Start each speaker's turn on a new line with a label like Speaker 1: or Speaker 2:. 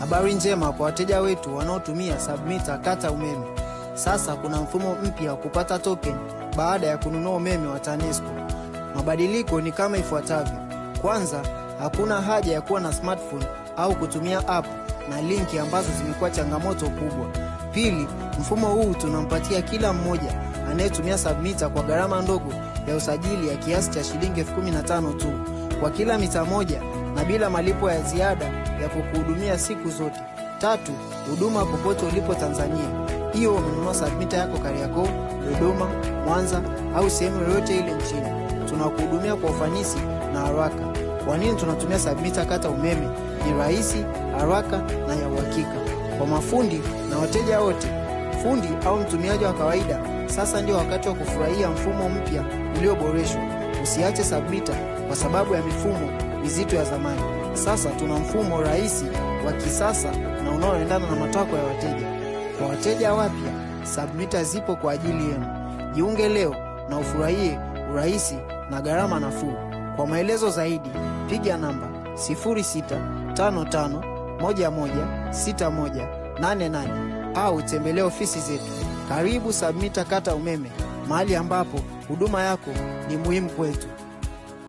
Speaker 1: Habari njema kwa wateja wetu wanaotumia submita kata umeme. Sasa kuna mfumo mpya wa kupata token baada ya kununua umeme wa TANESCO. Mabadiliko ni kama ifuatavyo. Kwanza, hakuna haja ya kuwa na smartphone au kutumia app na linki ambazo zimekuwa changamoto kubwa. Pili, mfumo huu tunampatia kila mmoja anayetumia submita kwa gharama ndogo ya usajili ya kiasi cha shilingi 15,000 tu kwa kila mita moja na bila malipo ya ziada ya kukuhudumia siku zote. Tatu, huduma popote ulipo Tanzania. Hiyo umenunua submita yako Kariakoo, Dodoma, Mwanza au sehemu yoyote ile nchini, tunakuhudumia kwa ufanisi na haraka. Kwa nini tunatumia submita kata umeme? Ni rahisi, haraka na ya uhakika kwa mafundi na wateja wote. Fundi au mtumiaji wa kawaida, sasa ndio wakati wa kufurahia mfumo mpya ulioboreshwa. Usiache submita kwa sababu ya mifumo mizito ya zamani. Sasa tuna mfumo rahisi wa kisasa na unaoendana na matakwa ya wateja. Kwa wateja wapya, submita zipo kwa ajili yenu. Jiunge leo na ufurahie urahisi na gharama nafuu. Kwa maelezo zaidi, piga namba 0655116188 au tembelea ofisi zetu. Karibu Submita Kata Umeme, mahali ambapo huduma yako ni muhimu kwetu.